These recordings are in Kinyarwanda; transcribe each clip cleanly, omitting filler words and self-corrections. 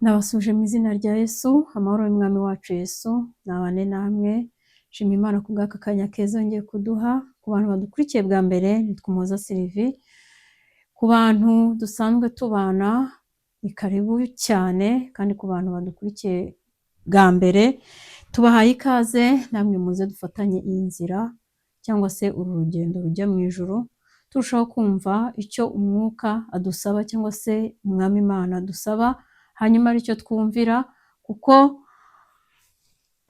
Ndabasuhuje mu izina rya Yesu, amahoro y'Umwami wacu Yesu nabane namwe. Nshima Imana ku bw'aka kanya keza yongeye kuduha. Ku bantu badukurikiye bwa mbere, nitwa Umuhoza Sylvie. Ku bantu dusanzwe tubana, ni karibu cyane, kandi ku bantu badukurikiye bwa mbere, tubahaye ikaze, namwe muze dufatanye iyi nzira cyangwa se uru rugendo rujya mu ijuru, turushaho kumva icyo umwuka adusaba cyangwa se Umwami Imana adusaba, hanyuma aricyo twumvira, kuko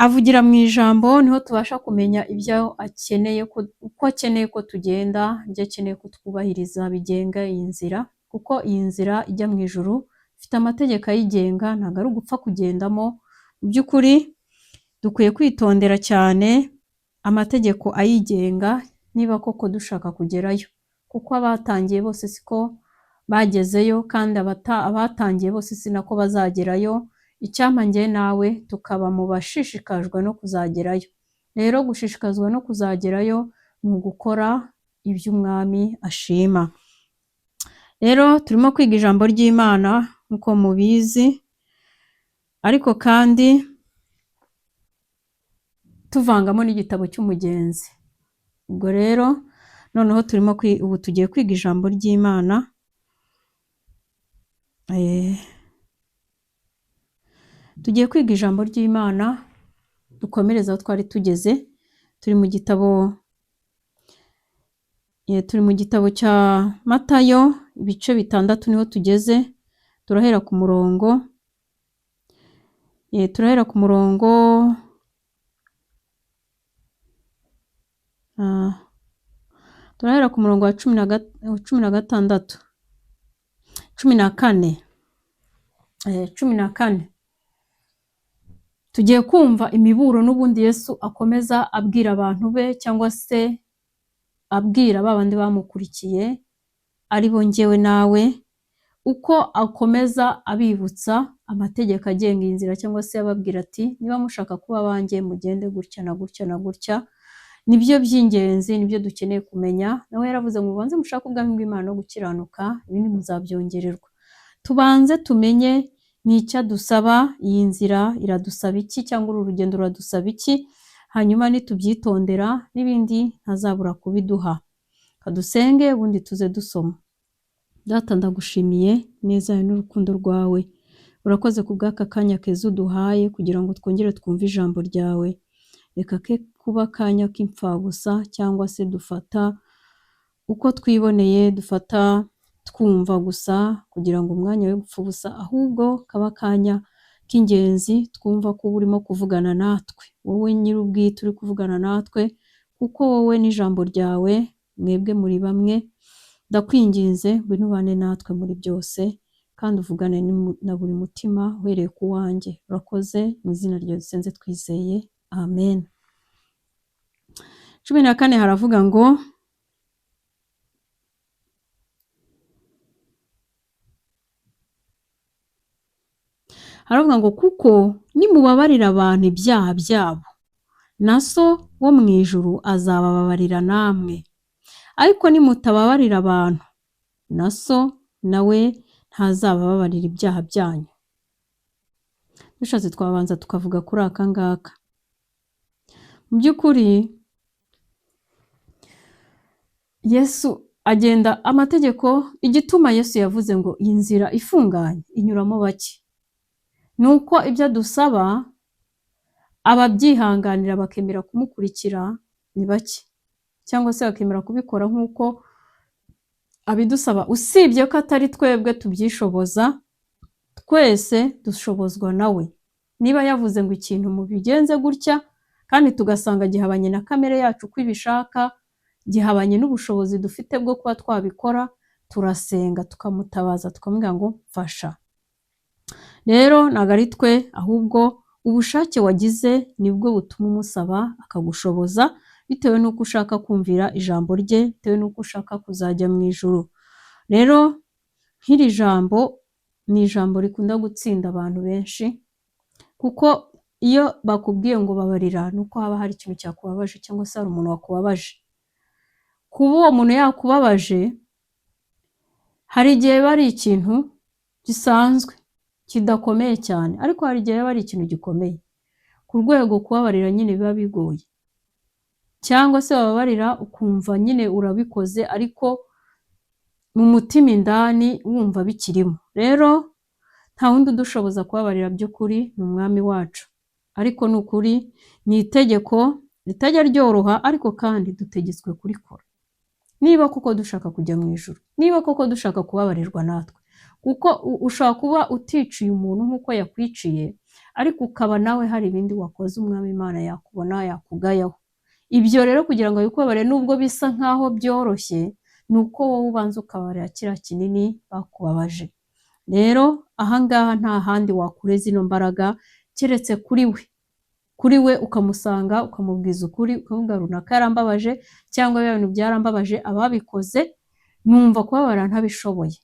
avugira mu ijambo niho tubasha kumenya ibyo akeneye, uko akeneye ko tugenda, ibyo akeneye ko twubahiriza bigenga iyi nzira, kuko iyi nzira ijya mu ijuru ifite amategeko ayigenga, ntabwo ari ugupfa kugendamo. Mu by'ukuri dukwiye kwitondera cyane amategeko ayigenga niba koko dushaka kugerayo, kuko abatangiye bose siko bagezeyo, kandi abatangiye bose si nako bazagerayo. Icyampa njye nawe tukaba mu bashishikajwe no kuzagerayo. Rero gushishikazwa no kuzagerayo ni ugukora ibyo Umwami ashima. Rero turimo kwiga ijambo ry'Imana nk'uko mubizi, ariko kandi tuvangamo n'igitabo cy'umugenzi. Ubwo rero noneho turimo ubu tugiye kwiga ijambo ry'Imana. Tugiye kwiga ijambo ry'Imana, dukomereze aho twari tugeze. Turi mu gitabo, turi mu gitabo cya Matayo, ibice 6 niho tugeze. Turahera ku murongo, turahera ku murongo, turahera ku murongo wa cumi na gatandatu, cumi na kane, 14. Tugiye kumva imiburo n'ubundi Yesu akomeza abwira abantu be, cyangwa se abwira ba bandi bamukurikiye, ari bo njyewe nawe, uko akomeza abibutsa amategeko agenga iyi nzira, cyangwa se ababwira ati niba mushaka kuba abanjye mugende gutya na gutya na gutya. Nibyo by'ingenzi, nibyo dukeneye kumenya. Nawe yaravuze ngo mubanze mushake ubwami bw'Imana no gukiranuka, ibindi muzabyongererwa. Tubanze tumenye ni icyo adusaba, iyi nzira iradusaba iki, cyangwa uru rugendo ruradusaba iki, hanyuma nitubyitondera n'ibindi ntazabura kubiduha. Kadusenge ubundi tuze dusoma. Data, ndagushimiye neza yawe n'urukundo rwawe. Urakoze ku bw'aka kanya keza uduhaye kugira ngo twongere twumve ijambo ryawe. Reka ke kuba akanya k'imfabusa, cyangwa se dufata uko twiboneye, dufata twumva gusa kugira ngo umwanya we gupfa ubusa, ahubwo kaba akanya k'ingenzi twumva ko urimo kuvugana natwe, wowe nyir'ubwite uri kuvugana natwe, kuko wowe n'ijambo ryawe mwebwe muri bamwe. Ndakwinginze ngwino ubane natwe muri byose, kandi uvugane na buri mutima uhereye ku wanjye. Urakoze, mu izina ryawe dusenze twizeye, amen. 14 haravuga ngo kuko nimubabarira abantu ibyaha byabo, na so wo mu ijuru azabababarira namwe. Ariko nimutababarira abantu, na so nawe ntazabababarira ibyaha byanyu. Dushatse twabanza tukavuga kuri aka ngaka. Mu by'ukuri Yesu agenda amategeko, igituma Yesu yavuze ngo iyi nzira ifunganye inyuramo bake, ni uko ibyo adusaba ababyihanganira bakemera kumukurikira ni bake, cyangwa se bakemera kubikora nk'uko abidusaba. Usibye ko atari twebwe tubyishoboza, twese dushobozwa nawe. Niba yavuze ngo ikintu mubigenze gutya, kandi tugasanga gihabanye na kamere yacu uko ibishaka, gihabanye n'ubushobozi dufite bwo kuba twabikora, turasenga tukamutabaza tukamubwira ngo mfasha. Rero ntabwo ari twe, ahubwo ubushake wagize nibwo butuma umusaba akagushoboza, bitewe n'uko ushaka kumvira ijambo rye, bitewe n'uko ushaka kuzajya mu ijuru. Rero nk'iri jambo ni ijambo rikunda gutsinda abantu benshi, kuko iyo bakubwiye ngo babarira, ni uko haba hari ikintu cyakubabaje cyangwa se hari umuntu wakubabaje. Kuba uwo muntu yakubabaje, hari igihe biba ari ikintu gisanzwe kidakomeye cyane, ariko hari igihe aba ari ikintu gikomeye ku rwego kubabarira nyine biba bigoye, cyangwa se wababarira ukumva nyine urabikoze ariko mu mutima indani wumva bikirimo. Rero nta wundi udushoboza kubabarira by'ukuri, ni Umwami wacu. Ariko ni ukuri ni itegeko ritajya ryoroha, ariko kandi dutegetswe kurikora niba koko dushaka kujya mu ijuru, niba koko dushaka kubabarirwa natwe. Kuko ushobora kuba uticiye umuntu nk'uko yakwiciye, ariko ukaba nawe hari ibindi wakoze Umwami Imana yakubona, yakugayaho. Ibyo rero kugira ngo abikubabarire, nubwo bisa nk'aho byoroshye, ni uko wowe ubanza ukababarira kiriya kinini bakubabaje. Rero ahangaha nta handi wakura zino mbaraga keretse kuri we. Kuri we ukamusanga, ukamubwiza ukuri, ukavuga runaka yarambabaje cyangwa biriya bintu byarambabaje, ababikoze numva kubabarira ntabishoboye,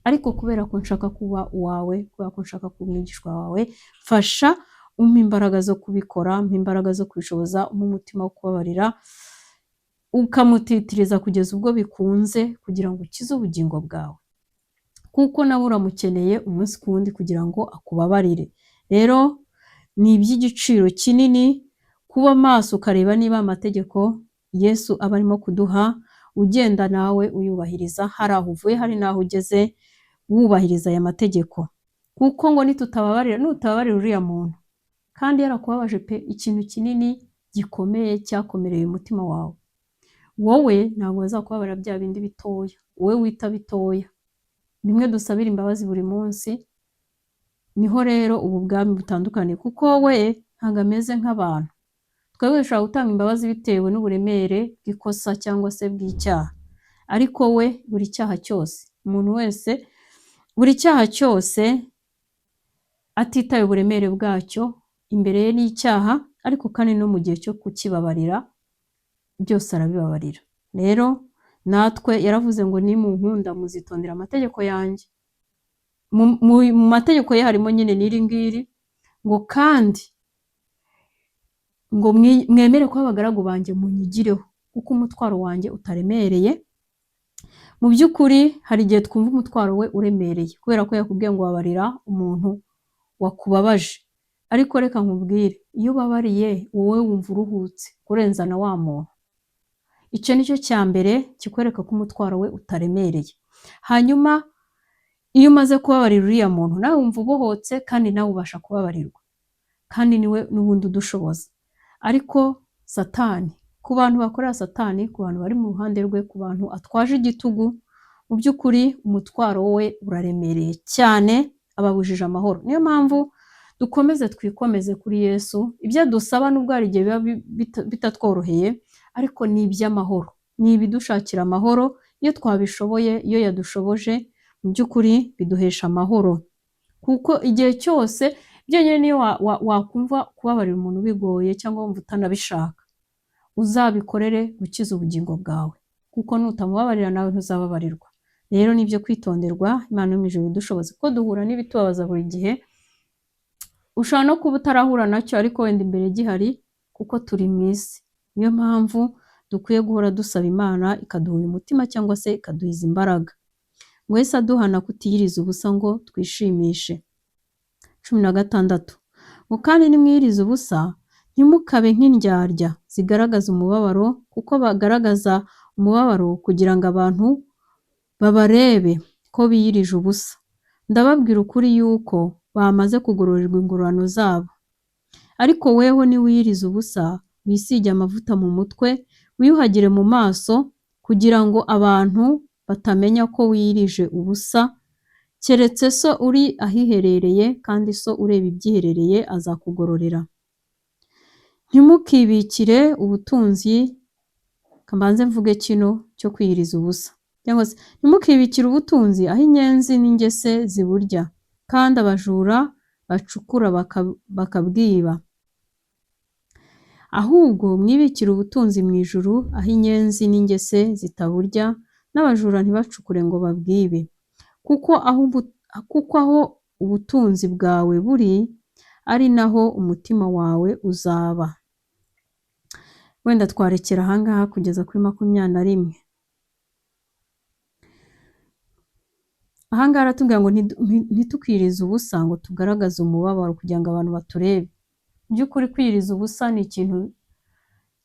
ariko kubera ko nshaka kuba uwawe, kubera ko nshaka kuba umwigishwa wawe, mfasha umpe imbaraga zo kubikora, umpe imbaraga zo kubishoboza, umpe umutima wo kubabarira. Ukamutitiriza kugeza ubwo bikunze, kugira ngo ukize ubugingo bwawe, kuko nawe uramukeneye umunsi ku wundi kugira ngo akubabarire. Rero ni iby'igiciro kinini kuba maso, ukareba niba amategeko Yesu aba arimo kuduha ugenda nawe uyubahiriza, hari aho uvuye hari n'aho ugeze wubahiriza aya mategeko. Kuko ngo nitutababarira, nutababarira uriya muntu kandi yarakubabaje pe, ikintu kinini gikomeye cyakomereye umutima wawe, wowe ntabwo bazakubabarira bya bindi bitoya wowe wita bitoya, bimwe dusabira imbabazi buri munsi. Niho rero ubu bwami butandukaniye, kuko we ntabwo ameze nk'abantu. Twebwe dushobora gutanga imbabazi bitewe n'uburemere bw'ikosa cyangwa se bw'icyaha, ariko we buri cyaha cyose, umuntu wese, buri cyaha cyose atitaye uburemere bwacyo, imbere ye ni icyaha, ariko kandi no mu gihe cyo kukibabarira byose arabibabarira. Rero natwe yaravuze ngo nimunkunda muzitondera amategeko yanjye. Mu mategeko ye harimo nyine n'iri ngiri ngo kandi ngo mwemere kuba abagaragu banjye, munyigireho, kuko umutwaro wanjye utaremereye. Mu by'ukuri hari igihe twumva umutwaro we uremereye kubera ko yakubwiye ngo babarira umuntu wakubabaje, ariko reka nkubwire, iyo ubabariye wowe wumva uruhutse kurenza na wa muntu. Icyo ni cyo cya mbere kikwereka ko umutwaro we utaremereye. Hanyuma iyo umaze kubabarira uriya muntu, nawe wumva ubohotse kandi nawe ubasha kubabarirwa, kandi niwe n'ubundi udushoboza. Ariko Satani, ku bantu bakorera Satani, ku bantu bari mu ruhande rwe, ku bantu atwaje igitugu, mu by'ukuri umutwaro we uraremereye cyane, ababujije amahoro. Niyo mpamvu dukomeze twikomeze kuri Yesu. Ibyo adusaba, nubwo hari igihe biba bitatworoheye, ariko ni iby'amahoro, ni ibidushakira amahoro. Iyo twabishoboye, iyo yadushoboje, mu by'ukuri biduhesha amahoro. Kuko igihe cyose byonyine niyo wakumva kubabarira umuntu bigoye cyangwa wumva utanabishaka, uzabikorere gukiza ubugingo bwawe, kuko nutamubabarira nawe ntuzababarirwa. Rero ni ibyo kwitonderwa. Imana yo mu ijuru idushoboze, kuko duhura n'ibitubabaza buri gihe. Ushobora no kuba utarahura nacyo, ariko wenda imbere gihari, kuko turi mu isi. Niyo mpamvu dukwiye guhora dusaba Imana ikaduha uyu mutima cyangwa se ikaduha izi mbaraga. Ngo Yesu aduhana kutiyiriza ubusa ngo twishimishe. 16, ngo kandi nimwiyiriza ubusa ntimukabe nk'indyarya zigaragaza umubabaro, kuko bagaragaza umubabaro kugira ngo abantu babarebe ko biyirije ubusa. Ndababwira ukuri yuko bamaze kugororerwa ingororano zabo. Ariko weho niwiyiriza ubusa, wisige amavuta mu mutwe, wiyuhagire mu maso, kugira ngo abantu batamenya ko wiyirije ubusa, keretse so uri ahiherereye, kandi so ureba ibyiherereye azakugororera. Ntimukibikire ubutunzi. Mbanze mvuge kino cyo kwiyiriza ubusa, cyangwa se ntimukibikire ubutunzi aho inyenzi n'ingese ziburya, kandi abajura bacukura bakabwiba. Ahubwo mwibikire ubutunzi mu ijuru, aho inyenzi n'ingese zitaburya, n'abajura ntibacukure ngo babwibe. Kuko aho ubutunzi bwawe buri, ari naho umutima wawe uzaba. Wenda twarekera ahangaha kugeza kuri 21. Aha ngaha aratubwira ngo ntitukirize ubusa ngo tugaragaze umubabaro kugira ngo abantu baturebe. Mu by'ukuri kwiyiriza ubusa ni ikintu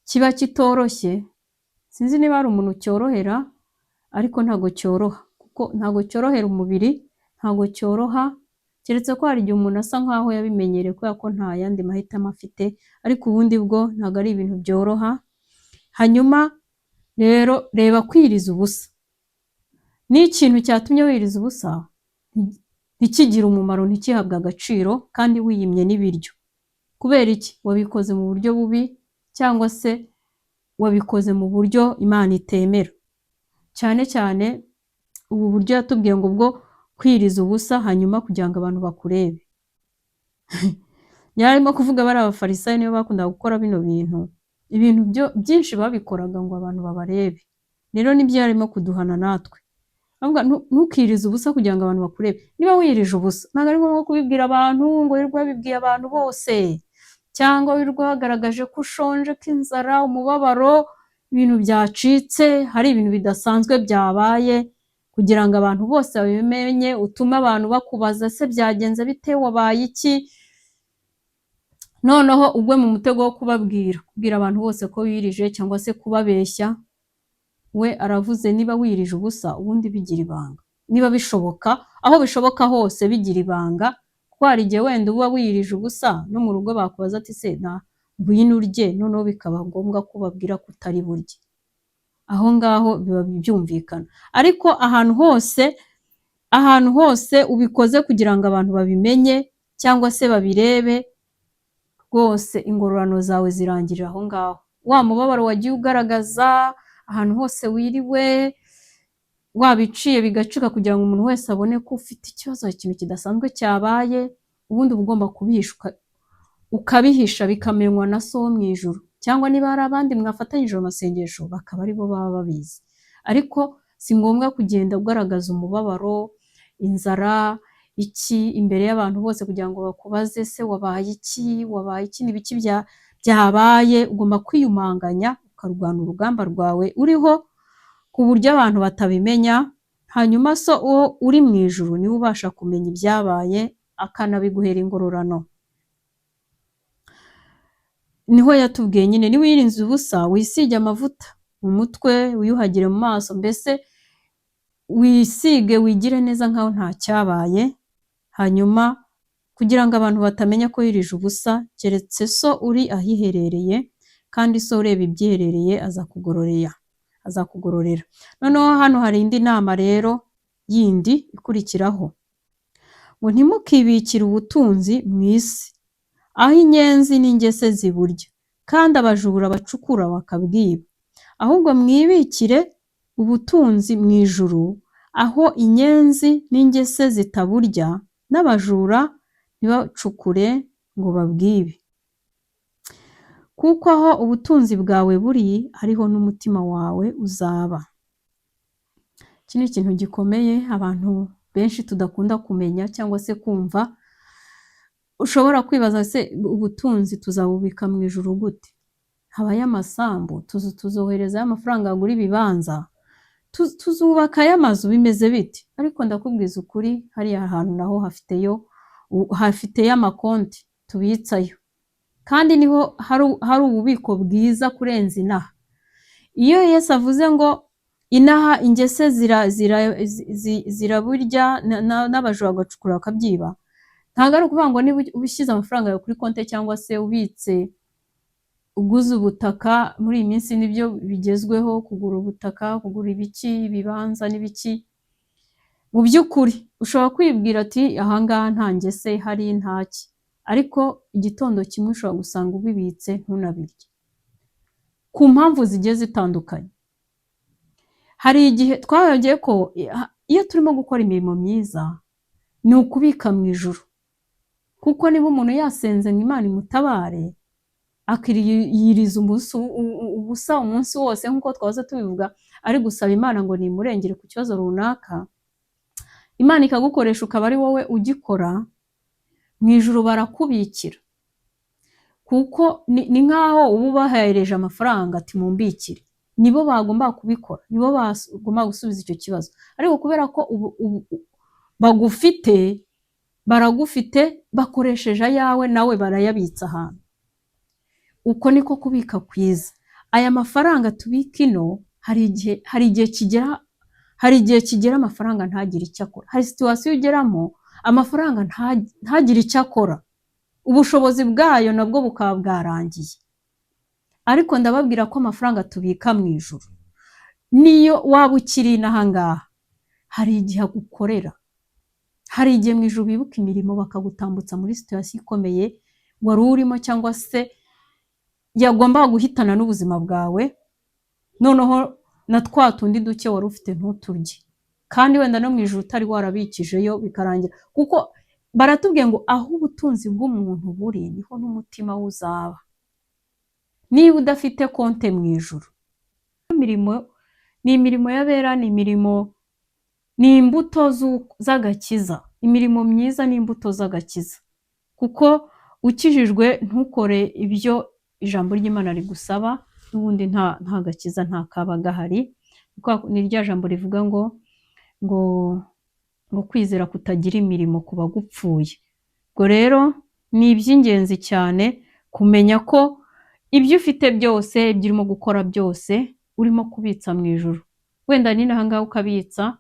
kiba kitoroshye, sinzi niba hari umuntu cyorohera, ariko ntabwo cyoroha, kuko ntabwo cyorohera umubiri, ntabwo cyoroha, keretse ko hari igihe umuntu asa nkaho yabimenyereye kubera ko nta yandi mahitamo afite, ariko ubundi bwo ntabwo ari ibintu byoroha. Hanyuma rero reba kwiyiriza ubusa, n'ikintu cyatumye wiyiriza ubusa ntikigire umumaro, ntikihabwe agaciro, kandi wiyimye n'ibiryo. Kubera iki? Wabikoze mu buryo bubi cyangwa se wabikoze mu buryo Imana itemera. Cyane cyane ubu buryo yatubwiye ngo bwo kwiyiriza ubusa hanyuma kugira ngo abantu bakurebe. Yari arimo kuvuga bari abafarisayo, nibo bakundaga gukora bino bintu, ibintu byinshi babikoraga ngo abantu babarebe. Rero nibyo yarimo kuduhana natwe. Avuga ntukirize ubusa kugira ngo abantu bakurebe. Niba wiyirije ubusa, ntabwo ari ngombwa kubibwira abantu ngo wirirwe wabibwiye abantu bose, cyangwa wirirwe wagaragaje ko ushonje, ko inzara, umubabaro, ibintu byacitse, hari ibintu bidasanzwe byabaye, kugira ngo abantu bose babimenye, utume abantu bakubaza se byagenze bite, wabaye iki? Noneho ugwe mu mutego wo kubabwira, kubwira abantu bose ko wirije cyangwa se kubabeshya. We aravuze niba wirije ubusa, ubundi bigira ibanga. Niba bishoboka, aho bishoboka hose bigira ibanga, kuko hari igihe wenda uba wirije ubusa no mu rugo bakubaza ati se na ngwino urye, noneho bikaba ngombwa ko ubabwira ko utari burye. Aho ngaho biba byumvikana. Ariko ahantu hose ubikoze kugira ngo abantu babimenye cyangwa se babirebe, rwose ingororano zawe zirangirira aho ngaho. Wa mubabaro wagiye ugaragaza ahantu hose wiriwe, wabiciye bigacika kugira ngo umuntu wese abone ko ufite ikibazo, ikintu kidasanzwe cyabaye, ubundi uba ugomba kubihisha, ukabihisha bikamenywa na so wo mu ijuru, cyangwa niba hari abandi mwafatanyije mu masengesho bakaba aribo baba babizi. Ariko si ngombwa kugenda ugaragaza umubabaro, inzara, iki imbere y'abantu bose kugira ngo bakubaze se wabaye iki, wabaye iki, n'ibiki byabaye. Ugomba kwiyumanganya ukarwana urugamba rwawe uriho ku buryo abantu batabimenya, hanyuma so uwo uri mu ijuru niwe ubasha kumenya ibyabaye akanabiguhera ingororano. Niho yatubwiye nyine, niba wirinze ubusa wisige amavuta mu mutwe, wiyuhagire mu maso, mbese wisige wigire neza nkaho nta cyabaye, hanyuma kugira ngo abantu batamenya ko wirije ubusa, keretse so uri ahiherereye, kandi so ureba ibyiherereye azakugororera, azakugororera. Noneho hano hari indi nama rero yindi ikurikiraho, ngo ntimukibikire ubutunzi mu isi, aho inyenzi n'ingese ziburya, kandi abajura bacukura bakabwiba. Ahubwo mwibikire ubutunzi mu ijuru, aho inyenzi n'ingese zitaburya, n'abajura ntibacukure ngo babwibe. Kuko aho ubutunzi bwawe buri, ariho n'umutima wawe uzaba. Iki ni ikintu gikomeye abantu benshi tudakunda kumenya cyangwa se kumva. Ushobora kwibaza se ubutunzi tuzabubika mu ijuru gute? Habayo amasambu, tuzoherezayo amafaranga agura ibibanza, tuzubakayo amazu, bimeze bite? Ariko ndakubwiza ukuri, hariya hantu naho hafiteyo amakonti tubitsayo, kandi niho hari ububiko bwiza kurenza inaha. Iyo Yesu avuze ngo inaha ingese ziraburya n'abajura bagacukura bakabyiba, ntabwo ari ukuvuga ngo niba ushyize amafaranga yawe kuri konti cyangwa se ubitse uguze ubutaka. Muri iyi minsi nibyo bigezweho, kugura ubutaka, kugura ibiki, ibibanza n'ibiki. Mu by'ukuri ushobora kwibwira ati ahangaha nta ngese ihari, ntaki, ariko igitondo kimwe ushobora gusanga ubibitse ntunabirye ku mpamvu zigiye zitandukanye. Hari igihe twababwiye ko iyo turimo gukora imirimo myiza ni ukubika mu ijuru, kuko niba umuntu yasenze ngo Imana imutabare, akiyiriza ubusa umunsi wose nk'uko twahoze tubivuga, ari gusaba Imana ngo nimurengere ku kibazo runaka, Imana ikagukoresha ukaba ari wowe ugikora, mu ijuru barakubikira, kuko ni nk'aho uba ubahereje amafaranga ati mumbikire. Nibo bagomba kubikora, nibo bagomba gusubiza icyo kibazo, ariko kubera ko ubu Bagufite, baragufite, bakoresheje ayawe, nawe barayabitsa ahantu. Uko niko kubika kwiza. Aya mafaranga tubika ino, hari igihe kigera amafaranga ntagire icyo akora. Hari situation ugeramo amafaranga ntagire icyo akora, ubushobozi bwayo nabwo bukaba bwarangiye. Ariko ndababwira ko amafaranga tubika mu ijuru, niyo waba ukiri inaha ngaha, hari igihe agukorera. Hari igihe mu ijuru bibuka imirimo, bakagutambutsa muri situation ikomeye wari urimo cyangwa se yagombaga guhitana n'ubuzima bwawe, noneho na twa tundi duke wari ufite ntuturye, kandi wenda no mu ijuru utari warabikijeyo, bikarangira. Kuko baratubwiye ngo aho ubutunzi bw'umuntu buri, niho n'umutima we uzaba. Niba udafite konte mu ijuru, imirimo ni imirimo y'abera, ni imirimo, ni imbuto z'agakiza. Imirimo myiza ni imbuto z'agakiza, kuko ukijijwe ntukore ibyo ijambo ry'Imana rigusaba, n'ubundi nta gakiza, nta kaba gahari. Ni rya jambo rivuga ngo kwizera kutagira imirimo kuba gupfuye. Ubwo rero ni iby'ingenzi cyane kumenya ko ibyo ufite byose, ibyo urimo gukora byose, urimo kubitsa mu ijuru. Wenda ni n'aha ngaha ukabitsa,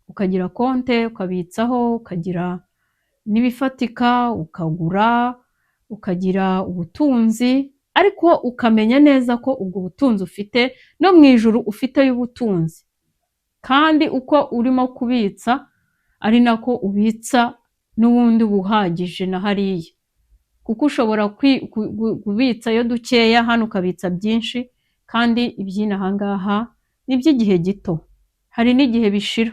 ukagira konte ukabitsaho, ukagira n'ibifatika, ukagura, ukagira ubutunzi, ariko ukamenya neza ko ubwo butunzi ufite, no mu ijuru ufiteyo ubutunzi. Kandi uko urimo kubitsa ari nako ubitsa n'ubundi buhagije na hariya, kuko ushobora kubitsayo dukeya hano, ukabitsa byinshi. Kandi iby'inaha ngaha ni iby'igihe gito, hari n'igihe bishira,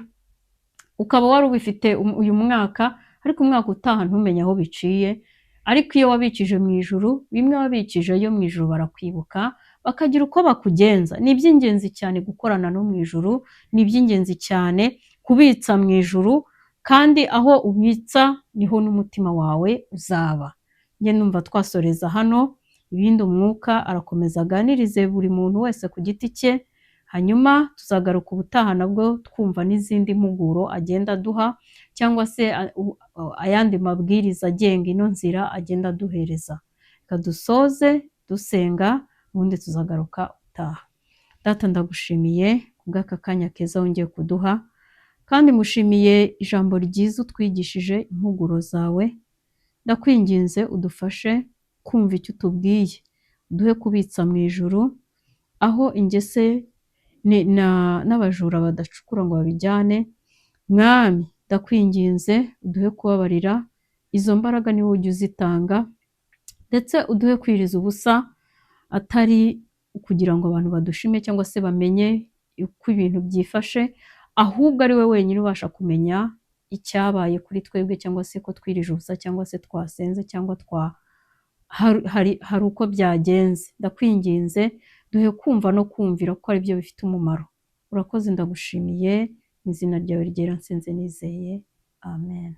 ukaba wari ubifite uyu mwaka, ariko umwaka utaha ntumenye aho biciye. Ariko iyo wabikije mu ijuru, bimwe wabikijeyo mu ijuru, barakwibuka bakagira uko bakugenza. Ni iby'ingenzi cyane gukorana no mu ijuru, ni iby'ingenzi cyane kubitsa mu ijuru, kandi aho ubitsa niho n'umutima wawe uzaba. Njye numva twasoreza hano, ibindi Umwuka arakomeza aganirize buri muntu wese ku giti cye. Hanyuma tuzagaruka ubutaha nabwo twumva n'izindi mpuguro agenda aduha, cyangwa se ayandi mabwiriza agenga ino nzira agenda aduhereza. Reka dusoze dusenga, ubundi tuzagaruka utaha. Data, ndagushimiye kubw'aka kanya keza wongeye kuduha, kandi ngushimiye ijambo ryiza utwigishije, impuguro zawe. Ndakwinginze udufashe kumva icyo utubwiye, uduhe kubitsa mu ijuru aho ingese n'abajura badacukura ngo babijyane. Mwami, ndakwinginze uduhe kubabarira, izo mbaraga ni wowe ujya uzitanga, ndetse uduhe kwiriza ubusa, atari ukugira ngo abantu badushime cyangwa se bamenye uko ibintu byifashe, ahubwo ari we wenyine ubasha kumenya icyabaye kuri twebwe, cyangwa se ko twirije ubusa, cyangwa se twasenze, cyangwa hari uko byagenze. Ndakwinginze duhe kumva no kumvira, ko ari byo bifite umumaro. Urakoze, ndagushimiye, mu izina ryawe ryera nsenze nizeye, amen.